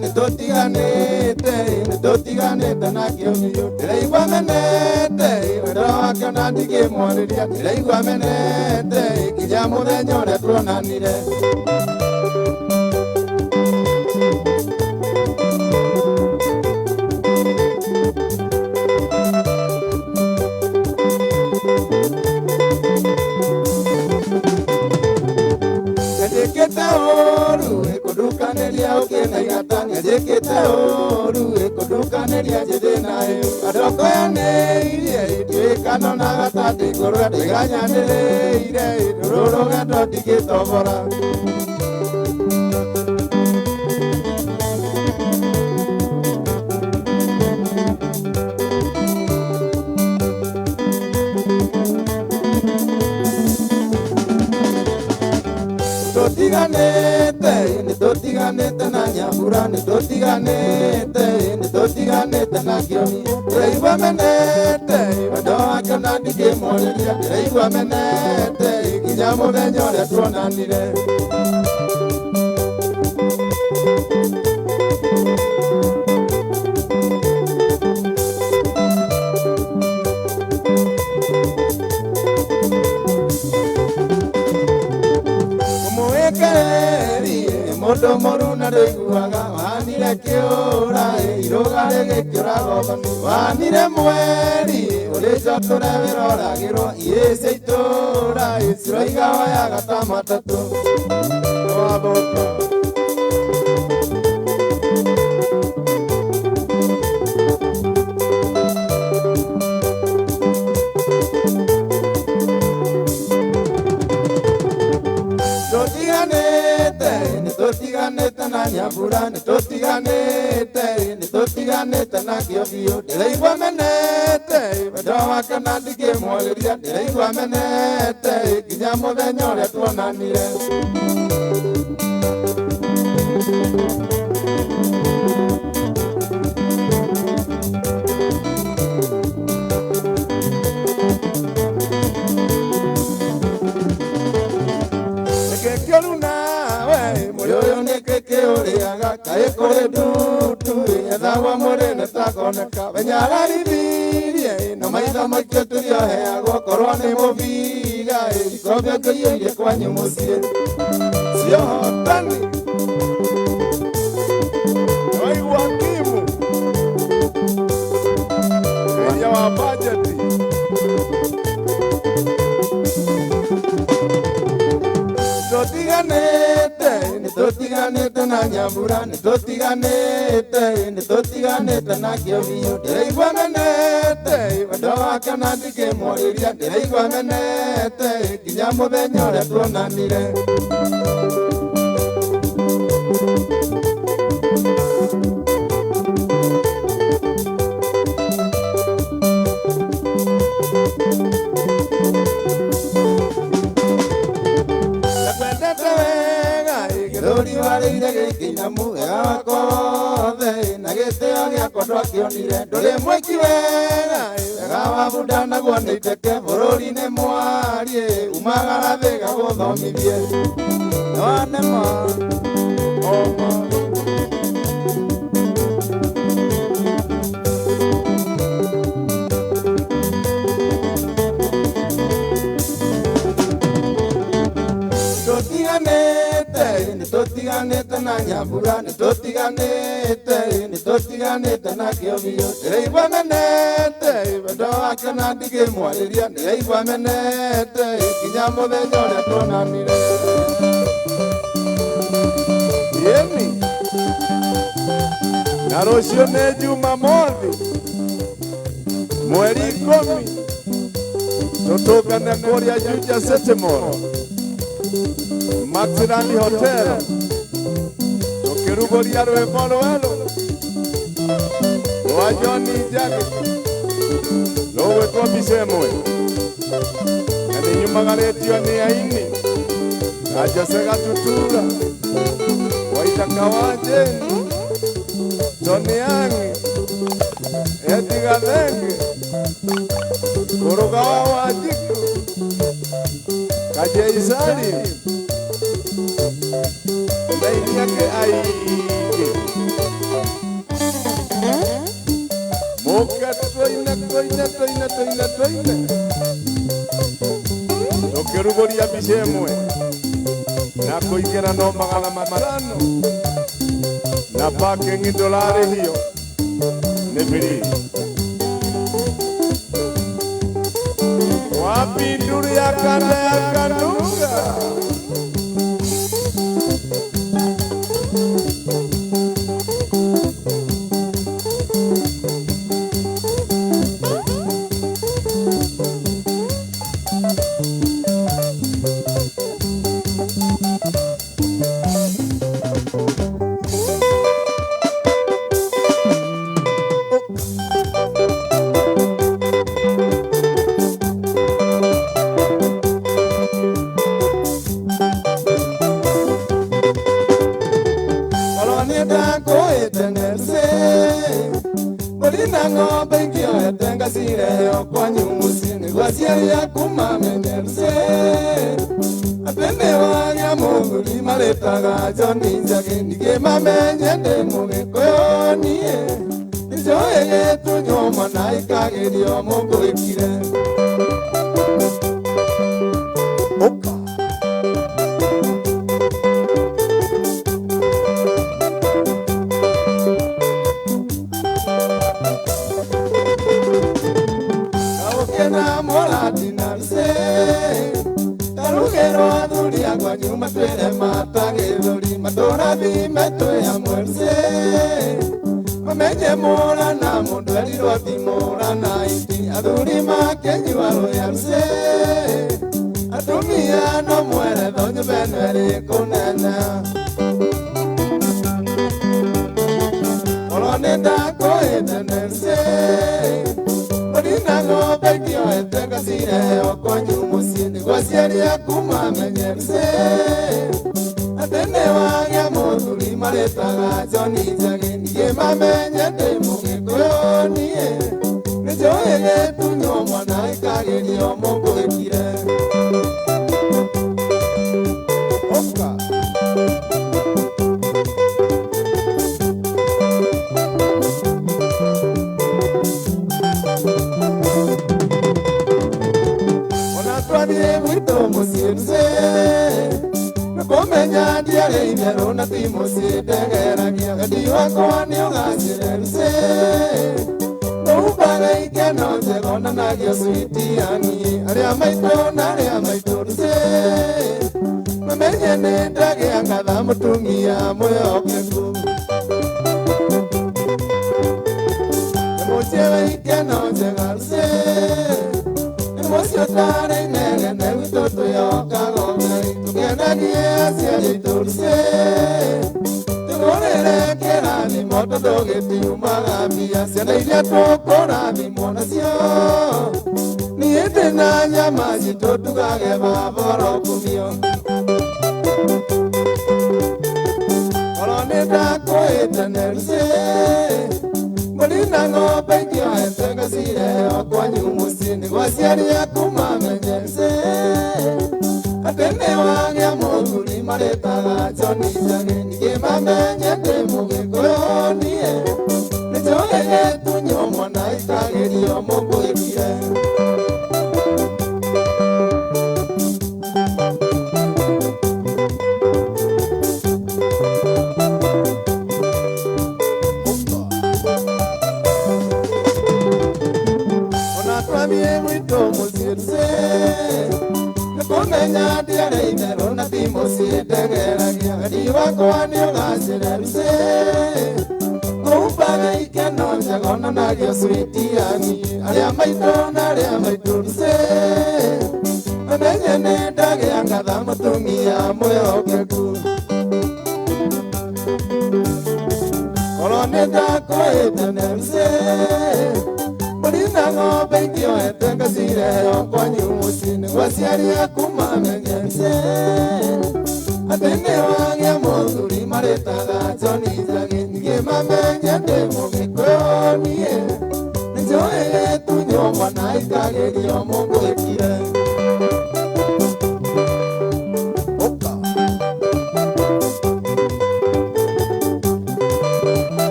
Nĩtũtiganĩte, nĩtũtiganĩte na kĩo biũ. Ndĩraigua menete wendo wake ona ndingĩmwarĩria. Ndĩraigua menete nginya mũthenya ũrĩa tuonanire. Njĩkĩte ũru ĩkũndukanĩria ũkĩna igata. Njĩkĩte ũru ĩkũndukanĩria njĩthĩ nayo. Andokoyanĩirie ituĩkano na gatandĩ ngũrwe ndĩganyanĩrĩire rũrũ rũgendo ndingĩtobora. Tũtiganĩte, nĩtũtiganĩte na Nyambura. Nĩtũtiganĩte, nĩtũtiganĩte na Kĩoni. Ndĩraigua menete wendo wake ona ndingĩmwarĩria. Ndĩraigua menete nginya mũthenya ũrĩa tuonanire. Mũĩkererie mũndũ mũru na ndũiguaga. Wanire kĩũra irũga rĩgĩkĩũra gothoni. Wanire mweri ũrĩ njotũre wĩroragĩrwo. Irĩ cia itũũra ciroiga woyaga ta matatũ. Wathũka. Tũtiganĩte, nĩtũtiganĩte na Nyambura. Nĩtũtiganĩte, nĩtũtiganĩte na kĩo biũ. Ndĩraigua menete wendo wake na ndingĩmwarĩria. Ndĩraigua menete nginya mũthenya ũrĩa tuonanire. Nĩkĩ kĩũru nawe mũrĩ ũyũ? Nĩkĩ kĩũrĩaga? Kaĩ kũrĩ ndutu ĩnyethagwo mũrĩ nĩtakoneka. Wenyararithirie na maitho maitũ tũrioheagwo. Korwo nĩ mũbiga ikombe kĩiyũirie kwanyu mũciĩ. Ciohotani. Waigua Kimu. Iria wa bajeti. Tũtiganĩte, nĩtũtiganĩte na Nyambura. Nĩtũtiganĩte, nĩtũtiganĩte na kĩo biũ. Ndĩraigua menete wendo wake ona ndingĩmwarĩria. Ndĩraigua menete nginya mũthenya ũrĩa tuonanire. Ndakwendete wega gĩthũri warĩire gĩkĩinamu. Wega wakwa wothe na gĩtĩo gĩakwa ndwakĩonire. Ndũrĩ mwĩki wega. Wega wa bunda naguo nĩ iteke. Bũrũri-inĩ mwariĩ umagara thĩ gagũthomithie. Nĩwanema Oma. Tũtiganĩte, nĩtũtiganĩte na Nyambura. Nĩtũtiganĩte, nĩtũtiganĩte na kĩo biũ. Ndĩraigua menete wendo wake na ndingĩmwarĩria. Ndĩraigua menete nginya mũthenya ũrĩa tuonanire. Yeni. Na rũciũ nĩ Jumamothi mweri 10 tũtũngane kũrĩa Juja City Mall, Maxland Hotel, tũkĩrugũria rwĩmbo rwerũ rwa John Njagi rũgwĩtwo mbica ĩmwe, na nĩ nyumagarĩtio nĩ aini na Jose Gatutura, Waithaka wa Jane, Tony Young, Edi Gathenge, Kũrũga wa Wanjikũ, Kajei Salim na aini angĩ aingĩ. Ndũire tũkĩrugũria mbica ĩmwe na kũingĩra no 500 na parking ndũrarĩhio nĩ free. Wapi nduru ya kanda ya Kanunga?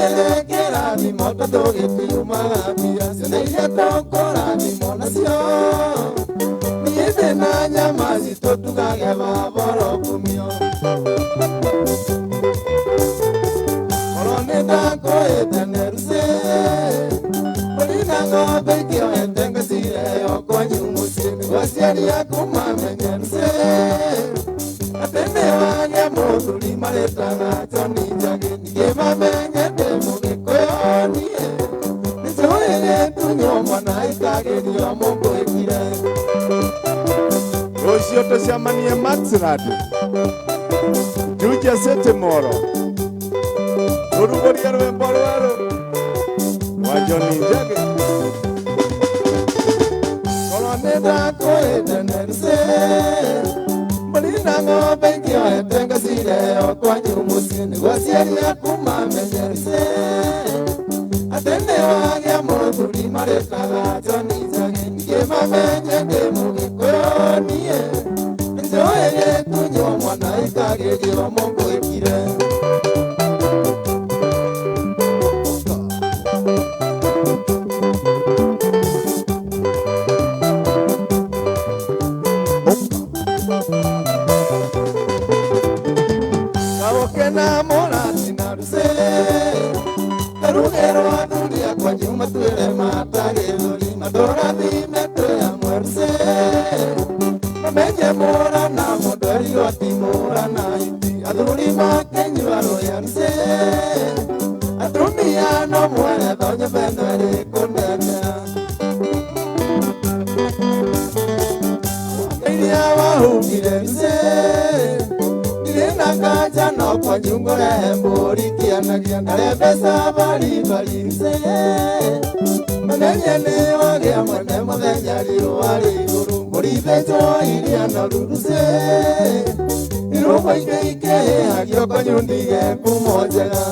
Kĩrĩ kĩrathimo tondũ gĩtiumaga mbia, ciana iria tũkũrathimwo nacio. Niĩ ndĩna nyama citũ tugage baba orokumio. Korwo nĩndakũĩte nĩ mbũri na ng'ombe ikĩoete ngacireheo kwanyu mũciĩ nĩguo aciari aku mamenye rũciĩ atĩ nĩwagĩa mũthuri marĩtaga John Njagi, ningĩ mamenye ndĩ Mũgĩkũyũ niĩ. Nĩnjũĩ gĩtunywo mwana ikagĩrio mũngũĩkire. Rũciũ tũcemanie Maxrad Juja City Mall, tũrugũrie rwĩmbo rwerũ rwa John Njagi. Korwo nĩndakũĩte nĩ mbũri na ng'ombe ikĩoete ngacireheo kwanyu mũciĩ nĩguo aciari aku mamenye rũciĩ atĩ nĩwagĩa mũthuri marĩtaga John Njagi, ningĩ mamenye ndĩ Mũgĩkũyũ niĩ. Nĩnjũĩ gĩtunywo mwana ikagĩrio mũngũĩkire. Kaũke na mũrati na rũciĩ karugĩrwo athuri akwanyu matuĩre mata gĩthũri, matũrathime twĩ hamwe rũciĩ mamenye mũra na mũndũ erirwo ti mũra na hiti, athuri makĩnyua rũya rũciĩ atumia no mwere thonye betho ĩrĩ kũnene. Iria wahungire rũciĩ ndirĩ na kanja no kwanyu ngũrehe mbũri kĩanagia ndarehe mbeca baribari rũciĩ mamenye nĩwagĩa mwene mũthenya riũa rĩ igũrũ, mbũri ithĩnjwo iria noru rũciĩ irũgũ ingĩ ikĩhĩhagio kwanyu ndige ngumo njega.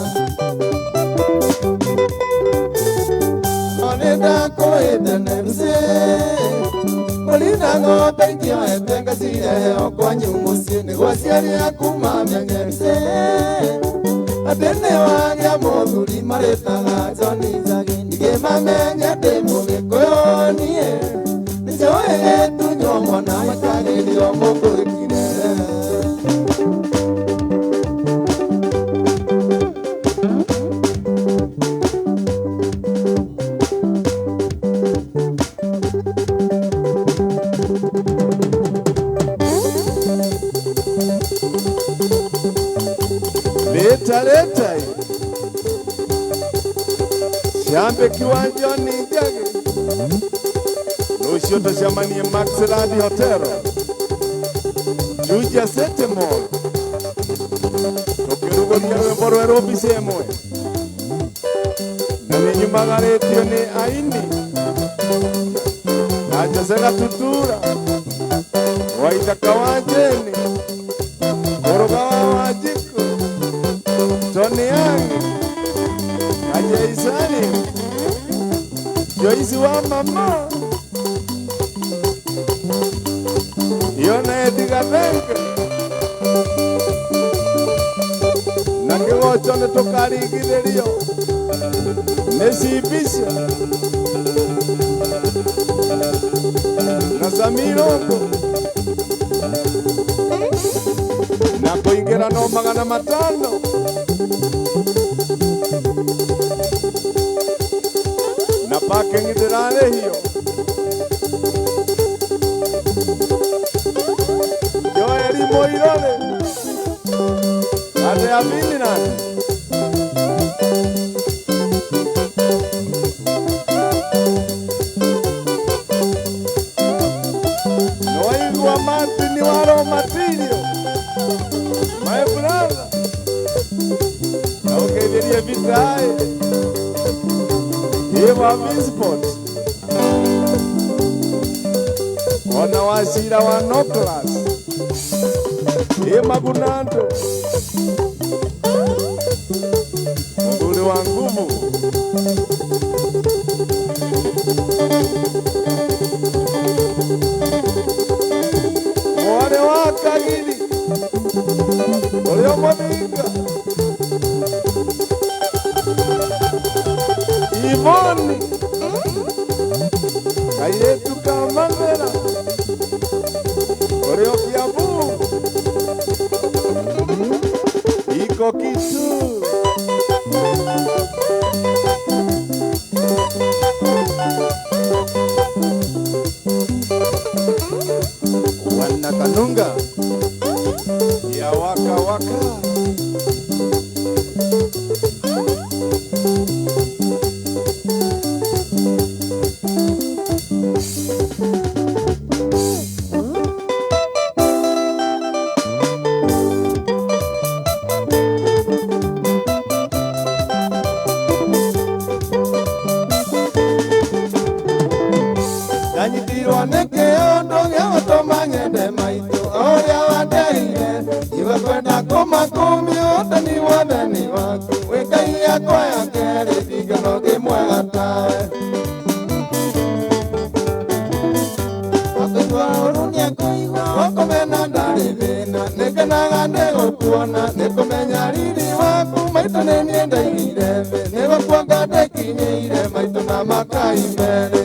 No nĩndakũĩte nĩ rũciĩ mbũri na ng'ombe ikĩoete ngacireheo kwanyu mũciĩ nĩguo aciari aku mamenye rũciĩ atĩ nĩwagĩa mũthuri marĩtaga John Njagi, ningĩ mamenye ndĩ Mũgĩkũyũ niĩ. Nĩnjũĩ gĩtunywo mwana ikagĩrio mũngũĩkire. Leta leta ciambe kiwanja ni Njagi, rũciũ tũcemanie Maxrad Hotel Juja City Mall, tũkĩrugũria rwĩmbo rwerũ mbica ĩmwe, na nĩnyumagarĩtio nĩ aini na Jose Gatutura Waithaka wa Jane, Mũrũga wa Wanjikũ, Tony Young na Jaisani Joyce wa mama Yona Edi Gathenge na kĩgoco nĩtũkaringithĩrio nĩ Cibica na Samirungu na kũingĩra no 500. Na parking ndĩrarĩhio. Joeli Moirore Ate ya Finland. Noaigua Martin waro Matilio, my brother. Na ũgeithĩrie Vitae Eva Visport ona Wacira wa Noclas ĩ Magunando mũthuri wa nguvu. Mwarĩ wa Kagiri ũrĩa mũthinga. Kairĩtu ka Mathĩra ũrĩ o Kiambu iko kitu. Wana Kanunga ya waka waka. Ndanyitirwo nĩ kĩũndũ gĩa gũtũma nyende maitũ ũrĩa wandeire iwe kwenda kũmakumia ũtani wothe nĩ waku wĩ Ngai yakwa ya kerĩ ndingĩona ũngĩ mwega tawe. Wakũigua ũũru nĩekũigua wakũmena ndarĩ thĩna nĩngenaga nĩgũkuona nĩkũmenya riri waku maitũ nĩ niĩ ndaigire thĩ nĩgũkuonga ndekinyĩire maitũ na makai merĩ.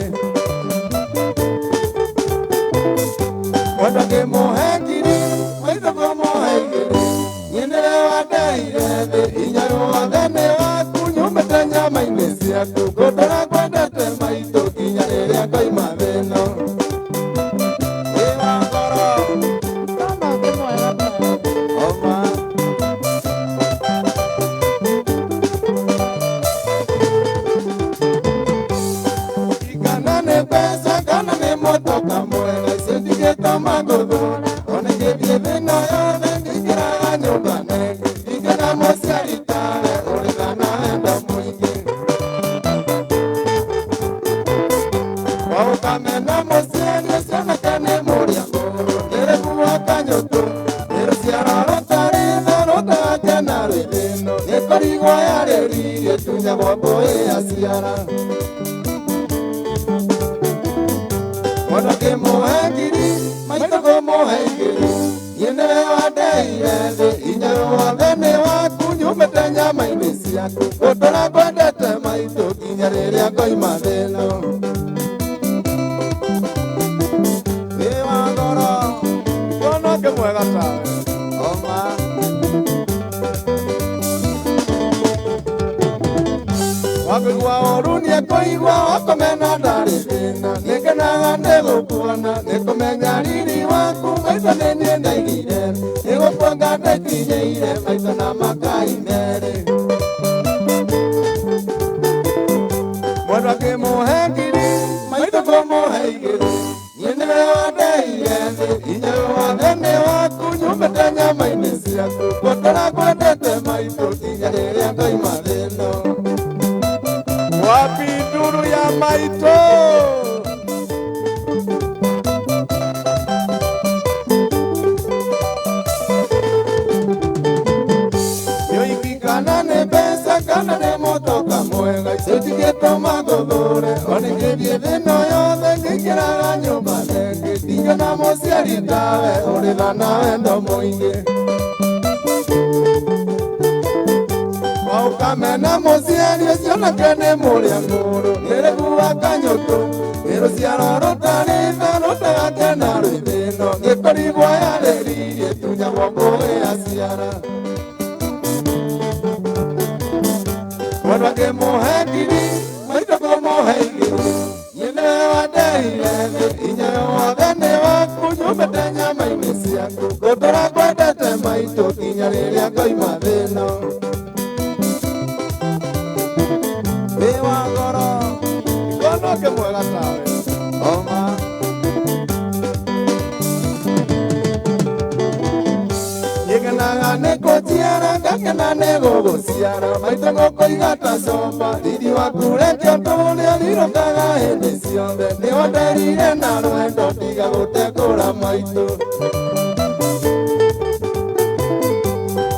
Mwendwa ngĩmũhe ngiri maitũ ngũmũhe igĩrĩ niĩ nĩwe wandeire thĩ hinya wothe nĩ waku nyumĩte nyama-inĩ ciaku ngũtũra ngwendete maitũ nginya rĩrĩa ngoima thĩ ĩno. Wĩ wa ngoro Kama ũngĩ mwega tawe. Oma. Kana nĩ mbeca kana nĩ motoka mwega icio ndingĩtũma ngũthũre ona ingĩthiĩ thĩ ĩno yothe ndingĩraga nyũmba nenge ndingĩona mũciari tawe ũrĩ tha na wendo mũingĩ. Waũkamena mũciari ũcio nake nĩ mũrĩa ngũrũ nĩrĩguo kanyũtũ nĩ rũciaro rũtarĩ tha rũtagakena rwĩ thĩ ĩno nĩkũrigwo yarĩririe ĩtunyagwo mbũĩ yaciara. Mwendwa ngĩmũhe ngiri maitũ ngũmũhe igĩrĩ niĩ nĩwe wandeire thĩ hinya wothe nĩ waku nyumĩte nyama-inĩ ciaku ngũtũra ngwendete maitũ nginya rĩrĩa ngoima thĩ ĩno. Wĩ wa ngoro Ndingĩona ũngĩ mwega tawe. Oma. Wakũigua ũũru nĩekũigua wakũmena ndarĩ thĩna nĩngenaga nĩgũkuona nĩkũmenya riri waku maitũ nĩ niĩ ndaigire nĩgũkuonga ndekinyĩire maitũ na makai merĩ. Mwendwa ngĩmũhe ngiri maitũ ngũmũhe igĩrĩ niĩ nĩwe wandeire thĩ hinya wothe nĩ waku nyumĩte nyama-inĩ ciaku ngũtũra ngwendete maitũ nginya rĩrĩa ngoima thĩ ĩno. Wapi nduru ya maitũ? Nĩũiki kana nĩ mbeca kana nĩ motoka mwega icio ndingĩtũma ngũthũre ona ingĩthiĩ thĩ ĩno yothe ngĩingĩraga nyũmba nenge ndingĩona mũciari tawe ũrĩ tha na wendo mũingĩ. Waũkamena mũciari ũcio nake nĩ mũrĩa ngũrũ nĩrĩguo kanyũtũ nĩ rũciaro rũtarĩ tha rũtagakena rwĩ thĩ ĩno nĩkũrigwo yarĩririe ĩtunyagwo mbũĩ yaciara. Mwendwa ngĩmũhe ngiri maitũ ngũmũhe igĩrĩ niĩ nĩwe wandeire thĩ hinya wothe nĩ waku nyumĩte nyama-inĩ ciaku ngũtũra ngwendete maitũ nginya rĩrĩa ngoima thĩ ĩno. Wĩ wa ngoro Ndingĩona ũngĩ mwega tawe. Oma. Ngenaga nĩ kũnjiara ngakena nĩ gũgũciara maitũ ngũkũiga ta coba riri waku reke ũtũũre ũrirũkaga hĩndĩ ciothe nĩwanderire na rwendo tiga gũtekũra maitũ.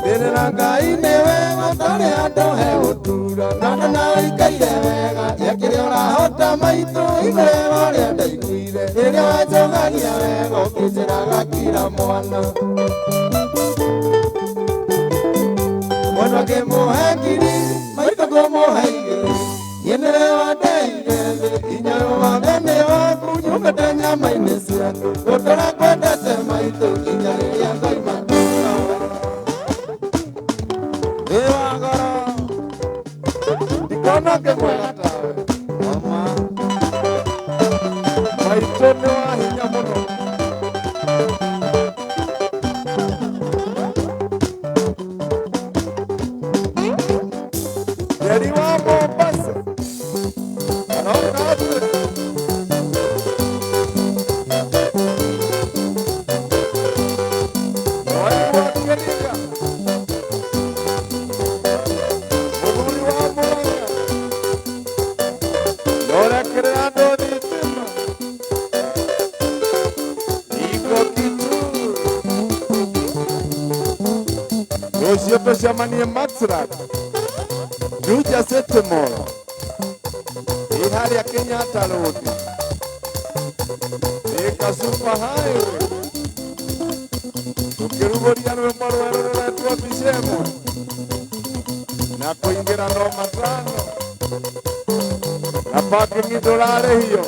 Ndĩrĩra Ngai nĩ wega ũtarĩ handũ hegũtura na ndona ũikaire wega nĩakĩrĩ ũrahota maitũ igũrũ ũrĩa ndaiguire rĩrĩa wanjogagia wega ũkĩnjĩraga kira mwana. Mwendwa ngĩmũhe ngiri maitũ ngũmũhe igĩrĩ niĩ nĩwe wandeire thĩ hinya wothe nĩ waku Ndona ũngĩ mwega tawe. Oma. Maitũ nĩ wa hinya mũno. Njeri wa Mombasa aroka atĩa? Mwarimu wa Kĩrĩga, mũthuri wa Murang'a, norekĩrĩra andũ thitima. Iko kitu rũciũ tũcemanie Maxrad Juja City Mall ĩ harĩa Kenyatta Road, Thika Super Highway, tũkĩrugũria rwĩmbo rwerũ rũretwo mbica ĩmwe na kũingĩra no matano na parking ndũrarĩhio.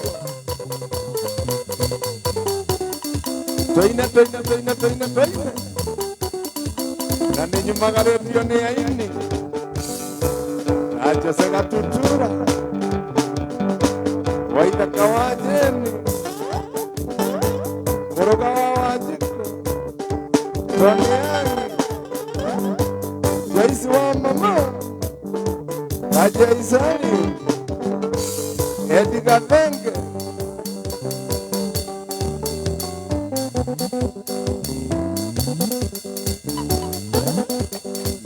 Tũine tũine tũine tũine tũine na nĩ nyumagarĩtio nĩ aini na Jose Gatutura, Waithaka wa Jeni, Mũrũga wa Wanjikũ, Tony Yangi, Joyce wa mama na Jaisani, Edi Gathenge.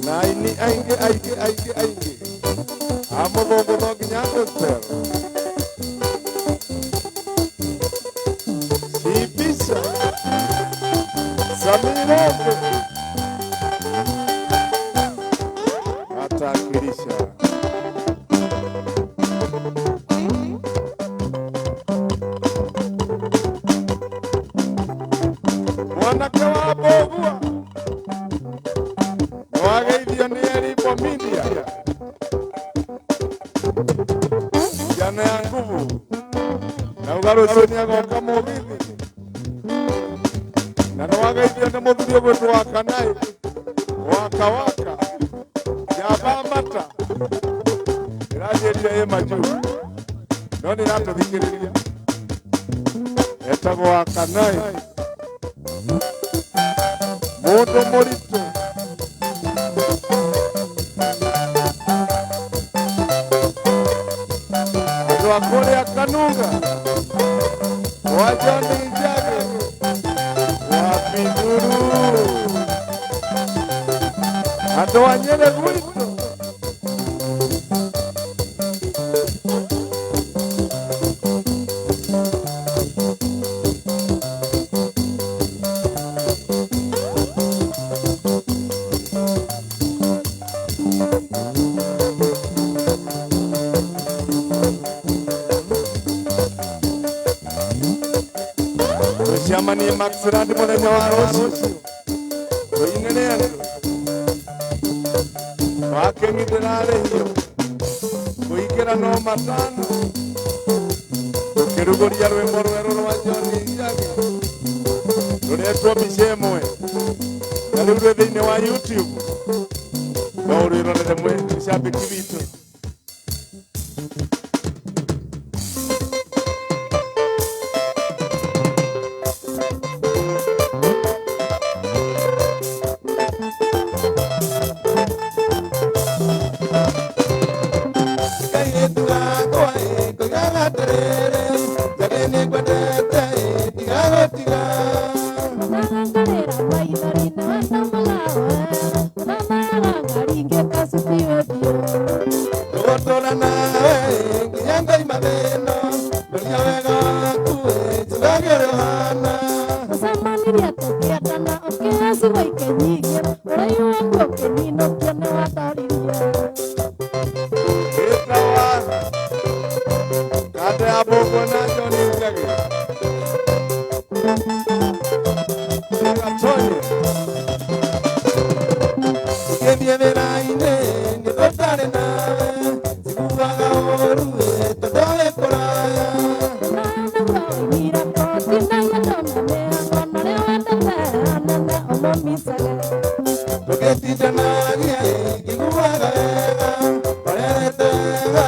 Na aini aingĩ aingĩ aingĩ aingĩ a mũthũngũtho nginya gospel. Ibisha Samirongo atakirisha. Mwanake wa Mbũgua nĩwageithio nĩ Eribo Media, njana ya nguvu, nauga rũciũ nĩagoka mũgithi, na nĩwageithio nĩ mũthuri ũgwĩtwo wa Kanai waka waka njamba mata ĩranjĩrire ĩ majuu no nĩratũthikĩrĩria, etagwo wa Kanai, mũndũ mũritũ. Andũ a kũrĩa Kanunga wa John Njage wa Bithuru, andũ a Nyĩrĩ gwitũ. Tũcemanie Maxrand mũthenya wa rũciũ, tũinĩre andũ parking ndĩrarĩhio, kũingĩra no matano, tũkĩrugũria rwĩmbo rwerũ rwa John Njage rũretwo mbica ĩmwe, na rĩu rwĩ thĩinĩ wa YouTube, no ũrwĩrorere mwĩ cambĩki witũ. Kairĩtu gakwa ĩ, ngoigaga atĩrĩrĩ, Njagĩ nĩngwendete ĩ, ndigagũtiga. Tũgũtũra nawe ĩ, nginya ngoima thĩ ĩno, ndoria wega waku ĩ, njugage ũrĩa ũhana. Ũcemanirie tũkĩendana ũkĩhacigwo ikĩnyingĩra ũraihu waku ũkĩninũkia nĩwandoririe. Ĩtawa kanda ya Mbũgua na John Njage Gatonye. Ũgĩthiĩ wĩra-inĩ nĩ tũtarĩ nawe, njiguaga ũũru ĩ, tondũ wĩ kũraya. Nawe nĩguo ũinire koti na ng'endo na mĩhango na ũrĩa wendete anene ũmũmicage. Tũgĩtindanagia ĩ, ngĩiguaga wega, ũrerete wega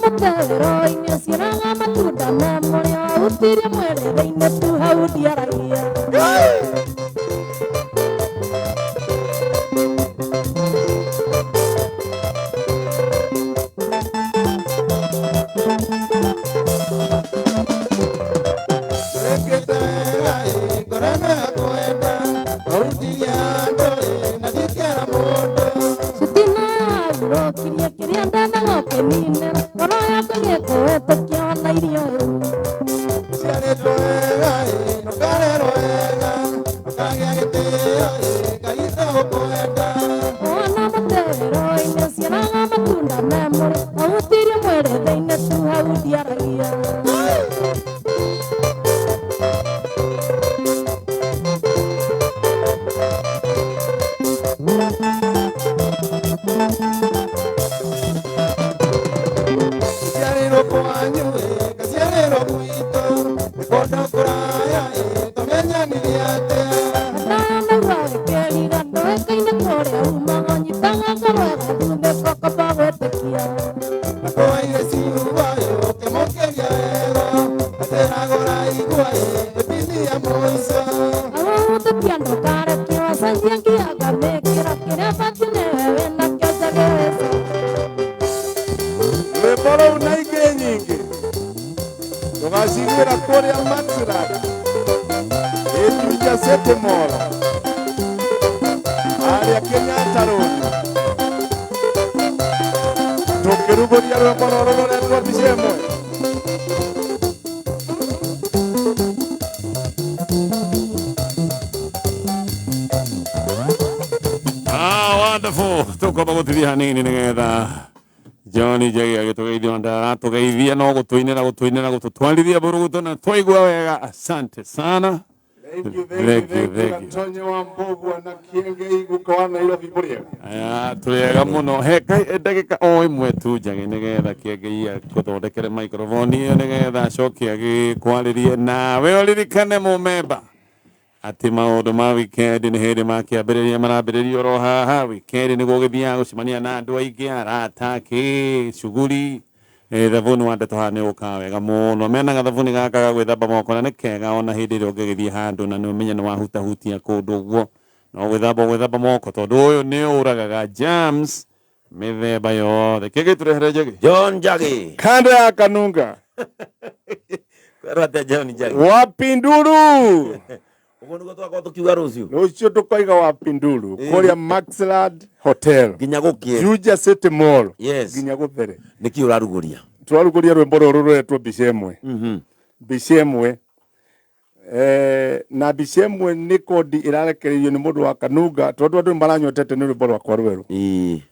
Mũterero-inĩ ũciaraga matunda me mũrĩo wahutirie mwĩrĩ thĩinĩ tu hau ndiaragia. Tũrekĩte wega ĩ, ngoro ĩno yakwenda, wahutirie andũ ĩ, na ndingĩera mũndũ. Cutina wahurũkirie kĩrĩa ndendaga ũkĩninĩra ngoro yakwa ĩgĩkũhĩtũkia ona irio rĩu. Ũciarĩtwo wega ĩ, ũkarerwo wega, ũkagĩa gĩtĩo ĩ, Ngai nĩegũkwenda. Wona mũterero-inĩ ũciaraga matunda me mũrĩo wahutirie mwĩrĩ thĩinĩ tu hau ndiaragia. Ngaciarĩrwo kwanyu ĩ, ngaciarĩrwo gwitũ, nĩ kũndũ kũraya ĩ, twamenyanire atĩa? Ndaya ndaigua gĩkĩrira ndũĩkaine kũrĩa umaga ũnyitaga ngoro ĩgathuthĩka ũkamba gwĩtĩkia. Nakũheire ciugo ĩ, ũkĩmũkĩria wega, atĩraga ũraigua ĩ, ĩbindi ya mũico. Awahutĩtia ndũkarekio wacenjia ngia ngamĩkĩra kĩrĩa batiĩ nĩwe wĩnakĩo njagĩrĩte. Rwĩmbo rũu na ingĩ nyingĩ tũgaciguĩra kũrĩa Maxrad ĩ Juja City Mall harĩa Kenyatta Road tũkĩrugũria rwĩmbo rũrũ rũretwo mbica ĩmwe. Ah, wonderful. Tukwamba gũtithia hanini nĩgetha John Njagi agĩtũgeithia ndaratũgeithia no gũtũinĩra gũtũinĩra gũtũtwarithia mbũrũgũtũ na twaigua wega. Asante sana. Thank you, thank you, thank you. Antonio wa Mbogwa na Kienge Iguka wa Nairobi mũrĩega. Aya, tũrĩega mũno. He ndagĩka o ĩmwe tu Njagi nĩgetha Kĩengei akũthondekere microphone ĩyo nĩgetha acoke agĩkwarĩrie nawe ũririkane mũmemba atĩ maũndũ ma weekend nĩ hĩndĩ makĩambĩrĩria marambĩrĩria oro haha. Weekend nĩguo ũgĩthiaga gũcemania na andũ aingĩ arata kĩ cuguri. Thabuni wa ndeto haha nĩ ũkaga wega mũno mena gathabuni gaka ga gwĩthamba moko na nĩ kega ona hĩndĩ ĩrĩa ũngĩgĩthiĩ handũ na nĩ ũmenye nĩ wahutahutia kũndũ ũguo no gwĩthamba gwĩthamba moko tondũ ũyũ nĩ ũragaga germs mĩthemba yothe. Kĩngĩ tũrehere Njagi? John Njagi. Kando ya Kanunga. Kwĩrwo atĩa John Njagi? Wapinduru. Ũguo nĩguo twakorwo tũkiuga rũciũ. Rũciũ tũkoiga Wapinduru kũrĩa Maxlad Hotel. Nginya gũkĩe. Juja City Mall. Yes. Nginya gũthere. Nĩkĩ ũrarugũria? Tũrarugũria rwĩmbo rũrũ rũretwo mbica ĩmwe. Mbica ĩmwe. Na mbica ĩmwe nĩ kodi ĩrarekereirio nĩ mũndũ wa Kanunga tondũ andũ nĩ maranyotete nĩ rwĩmbo rwakwa rwerũ.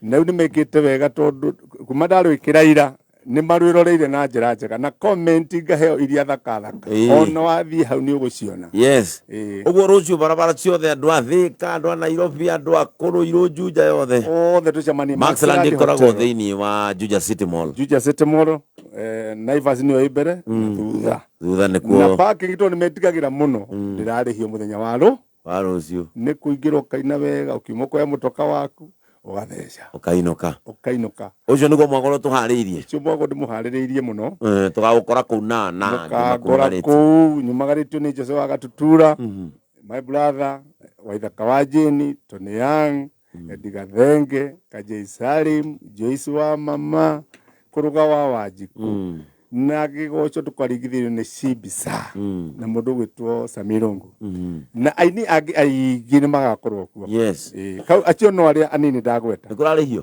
Na rĩu nĩ mekĩte wega tondũ kuma ndarwĩkĩra ira nĩ marwĩroreire na njĩra njega na comment ngaheo iria thaka thaka. Ona wathiĩ hau nĩ ũgũciona. Yes. Ũguo rũciũ barabara ciothe andũ a Thĩka, andũ a Nairobi, andũ a Kũrũirũ, Juja yothe. Othe tũcemanie Maxland Maxland ĩkoragwo Hotel. thĩinĩ wa Juja City Mall. Juja City Mall, Naivas nĩyo ĩ mbere na thutha. Thutha nĩkuo. Na parking tondũ nĩ metigagĩra mũno ndĩrarĩhio mũthenya wa rũ. Wa rũciũ. Nĩ kũingĩra ũkaina wega ũkiuma ũkoya mũtoka waku ũgatheca. Ũkainũka. Ũkainũka. Ũcio nĩguo mwaka ũrĩa tũharĩirie. Ũcio mwaka ndĩmũharĩrĩirie mũno. Tũgagũkora kũu na Mũkangora kũu nyumagarĩtio nĩ Jose wa Gatutura, my brother Waithaka wa Jane, Tony Young, Eddie Gathenge, Kajei Salim, Joyce wa mama, Kũrũga wa Wanjikũ. Na gĩgoco tũkaringithĩrio nĩ Shibisa na mũndũ ũgwĩtwo Samirungu na aini angĩ aingĩ nĩ magakorwo kuo. Yes. Kau acio no arĩa anini ndagweta. Nĩ kũrarĩhio?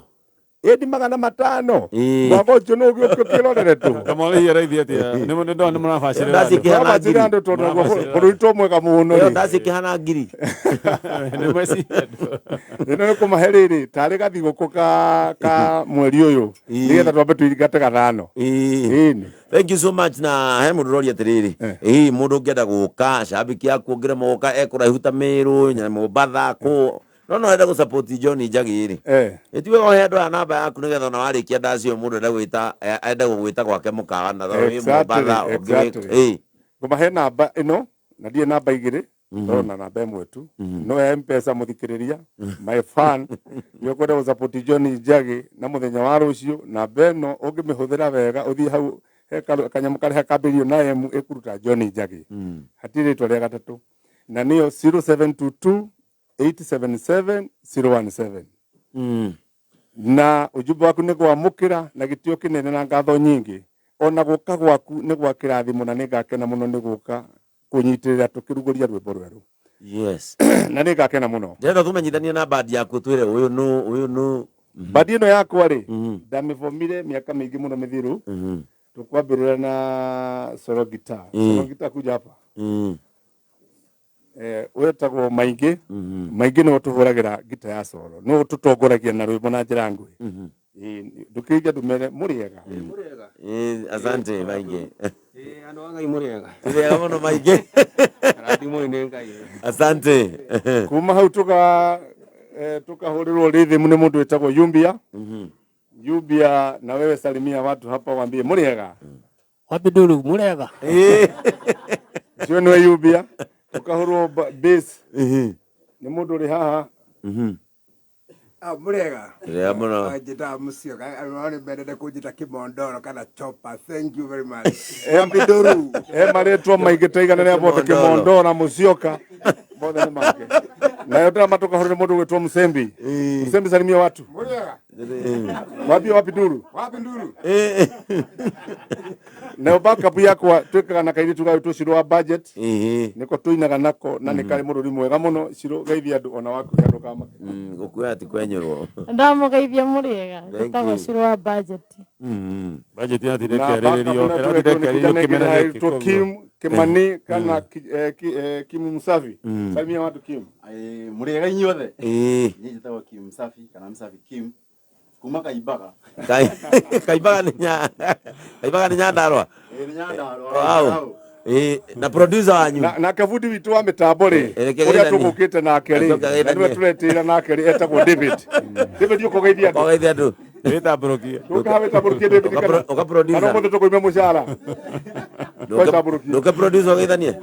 Ĩndi 500. Mwaka ũcio nĩ ũgĩũke ũkĩrorere tũ. Kamwarĩhia raithi atĩa? Nĩ ndona nĩ mũrabacĩrĩra Ndaci andũ. ikĩhana ngiri. Tũrabacĩrĩra andũ tondũ naguo bũrũri to mwega mũno Ĩyo rĩ. ndaci ĩkĩhana ngiri. Nĩ meciria andũ. Ĩno nĩ kũmahe rĩrĩ tarĩ gathigũkũ ka mweri ũyũ nĩgetha twambe tũingate gathano. Ĩni. Thank you so much na he mũndũ ũroria atĩrĩrĩ ĩĩ mũndũ ũngĩenda gũka cambiki yaku ũngĩremwo gũka ekũraihu ta Mĩrũ nya Mombatha kũ no no enda gũ support John Njagi rĩ ĩtiwe ohe andũ aya namba yaku nĩgetha ona warĩkia ndaci ĩyo mũndũ enda gwĩta enda gũgwĩta gwake mũkawa na wĩ Exactly, Mombatha ũngĩ wĩ exactly. ĩĩ Ngũmahe namba ĩno na ndirĩ namba igĩrĩ. Ndona namba ĩmwe tu no ya Mpesa mũthikĩrĩria my fan nĩ ũkwenda gũsupport John Njagi na mũthenya wa rũciũ namba ĩno ũngĩmĩhũthĩra wega ũthiĩ hau he kanyamũ karĩa kambĩrĩrio na M ĩkũruta John Njagi. Hatirĩ rĩtwa rĩa gatatũ, na nĩyo 0722 877 017. Na ujumbe waku nĩ gwamũkĩra na gĩtĩo kĩnene na ngatho nyingĩ, ona gũka gwaku nĩ gwa kĩrathimo na nĩ ngakena mũno nĩ gũka kũnyitĩrĩra tũkĩrugũria rwĩmbo rwerũ. Yes. Na nĩ ngakena mũno. Ndĩrenda tũmenyithanie na bandi yaku, twĩre ũyũ nũ, ũyũ nũ. Bandi ĩno yakwa rĩ, ndamĩbomire mĩaka mĩingĩ mũno mĩthiru. Tũkwambĩrĩra na solo guitar. Solo guitar kuja hapa. Wetagwo Maingĩ. Maingĩ nĩwe tũhũragĩra gita ya solo, nĩwe tũtongoragia na rwĩmbo na njĩra nguhĩ. Ndũkĩige ndũmere mũrĩega. Asante Maingĩ. Andũ a Ngai mũrĩega. Tũrĩega mũno Maingĩ. Rathimwo nĩ Ngai. Asante. Kuma hau tukahũrĩrwo rhythm nĩ mũndũ wĩtagwo Yumbia. Yumbia, na wewe salimia watu hapa waambie mũrĩega. Wapi nduru mũrĩega. Ũcio nĩwe Yumbia. Tukahũrwo bass nĩ mũndũ ũrĩ haha. Mũrĩega. Tũrĩega mũno. Njĩtaga Mũcioka, andũ nĩ mendete kũnjĩta Kĩmondoro kana Chopper. Thank you very much. Wapi nduru. Marĩtwa maingĩ ta igana rĩa bote, Kĩmondoro, Mũcioka, bothe nĩ make. Nayo drama tukahũrĩra mũndũ ũgwĩtwo Mũsembi. Mũsembi, salimia watu. Mũrĩega. Wapi wapi nduru? Wapi nduru? Nayo backup yakwa twĩkaga na kairĩtu gagwĩtwo Ciro wa budget. Nĩko tũinaga nako na nĩ karĩ mũrũri mwega mũno. Ciro, geithia andũ ona waku andũ kamake. Gũkuoya ti kwenyũrwo. Ndamũgeithia mũrĩega. Thank Njĩtagwo you. Ciro wa budget. Budget yathire Na kĩarĩrĩrio, backup ĩrathire nayo kĩarĩrĩrio kĩmera gĩkĩ twĩkĩra koguo. Kim Kimani kana Kim Msafi. Salimia watu Kim. Mũrĩega inyuothe. Niĩ njĩtagwo Kim Msafi kana Msafi Kim kuma Kaimbaga. Kaimbaga nĩ Kaimbaga nĩ Nyandarua. Nĩ Nyandarua. Wow. Na producer wanyu. Na kabundi witũ wa mĩtambo rĩ, Reke ũrĩa geithanie. tũgũkĩte nake rĩ, Reke na nĩwe geithanie. tũretĩĩra nake rĩ, etagwo David. David, ũkũgeithia andũ. Ũkageithia andũ. Wĩtambũrũkie. Ndũkaha wĩtambũrũkie David, kana Ũka producer. kana ũmũthĩ tũkũime mũcara. Wĩtambũrũkie. Ndũke producer ũgeithanie.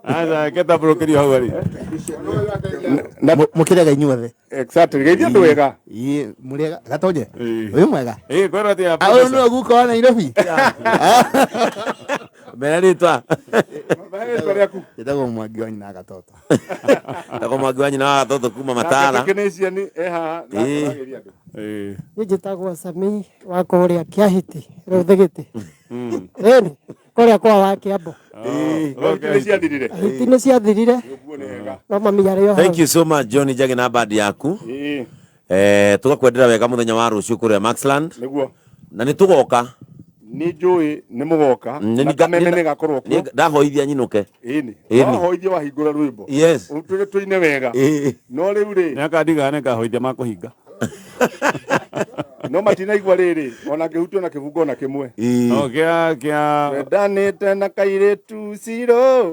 Aca, ketambũrũkĩrio hau arĩ. Mũkĩrega inyuothe. Exactly, geithia andũ wega. Ĩ, mũrĩega gatonye. Ũyũ mwega. Kwĩrwo atĩa, Ah, ũyũ nĩwe guka wa Nairobi. Mera rĩtwa. Rĩtwa rĩaku. Njĩtagwo Mwangi wa nyina Gatoto. Njĩtagwo Mwangi wa nyina wa Gatoto kuma Matara. Nake technician e haha na kũrageria andũ. Niĩ njĩtagwo Sami wa kũrĩa Kĩahĩti, rĩu Thĩgĩtĩ. Ĩni, kũrĩa kwa wa Kĩambo. No hiti nĩ ciathirire. Hiti nĩ ciathirire. Ũguo nĩ wega. No mami arĩ o hau. Thank you so much John Njagi na bandi yaku. Tugakwendera wega mũthenya wa rũciũ kũrĩa Maxland. Nĩguo. Na nĩ tũgoka. Nĩ njũĩ nĩ mũgoka. Na kameme nĩ gakorwo kuo. Ndahoithia nyinũke. Ĩni. Ĩni. Wahoithia wahingũra rwĩmbo. Yes. Tũrĩ tũine wega. No rĩu rĩ. Nĩakandiga nĩngahoithia makũhinga. No matinaigua rĩrĩ ona ngĩhutio na kĩbungo ona kĩmwe. No kĩa kĩa Wendanĩte na kairĩtu Ciro,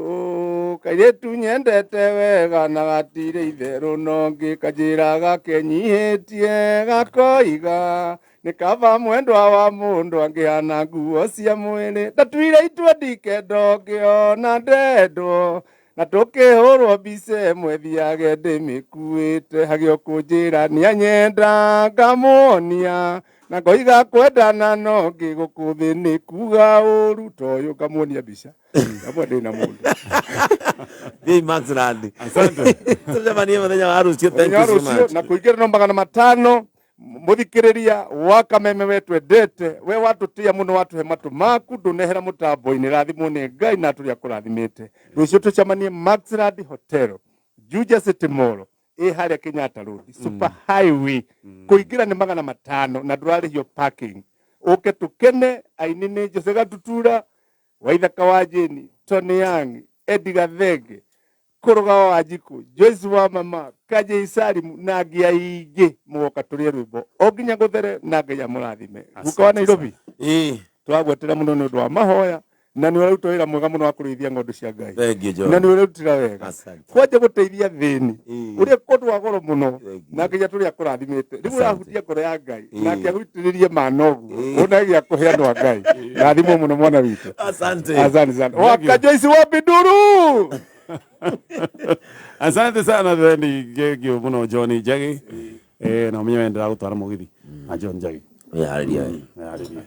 kairĩtu nyendete wega na gatirĩ itherũ no ngĩkanjĩra gakenyihĩtie gakoiga nĩ kaba mwendwa wa mũndũ angĩhana nguo cia mwĩrĩ ndatuire itua ndikendo ngĩona ndendwo na tũkĩhũrwo mbica ĩmwe thiage ndĩmĩkuĩte hagĩo kũnjĩra nĩanyenda ngamuonia na ngoiga kwendana no ngĩgũkũ thĩ nĩ kuga ũru toyũ ngamuonia mbica ngamwe ndĩ na mũndũ. Thiĩ Maxland. Asante. Tũcemanie mũthenya wa rũciũ. Thank Mũthenya wa you so rũciũ much. na kũingĩra no 500 mũthikĩrĩria wa kameme we twendete we watũtĩa mũno watũhe matũ maku ndũnehera mũtambo-inĩ rathimwo nĩ Ngai na tũrĩa kũrathimĩte. Rũciũ tũcemanie Maxland Hotel Juja City Mall ĩ harĩa Kenyatta Road Super Highway. Kũingĩra nĩ 500 na ndũrarĩhio parking. Ũke tũkene aini nĩ Jose Gatutura Waithaka wa Jane Tony Young Eddie Gathenge Kũrũga wa Wanjikũ Joyce wa mama Kajei Salimu na angĩ aingĩ mũgoka tũrĩe rwĩmbo o nginya gũthere na Ngai amũrathime. Guka wa Nairobi twagwetera mũno nĩ ũndũ wa mahoya na nĩ ũraruta wĩra mwega mũno wa kũrĩithia ng'ondu cia Ngai. Thank you, John. Na nĩ ũrarutĩra wega. Asante. Kwanja gũteithia thĩni ũrĩa kũndũ wa goro mũno na nginya tũrĩa kũrathimĩte rĩu ũrahutia ngoro ya Ngai nake agũitĩrĩrie mana ũguo ũna gĩa kũhe andũ a Ngai. Rathimwo mũno mwana witũ. Asante. Asante sana. Waka Joyce wa Biduru. Asante sana thendi ngengio muno John Njagi. Eh, na umenye wendera gutwara mugithi na John Njagi. Wĩharĩrie we. Wĩharĩrie.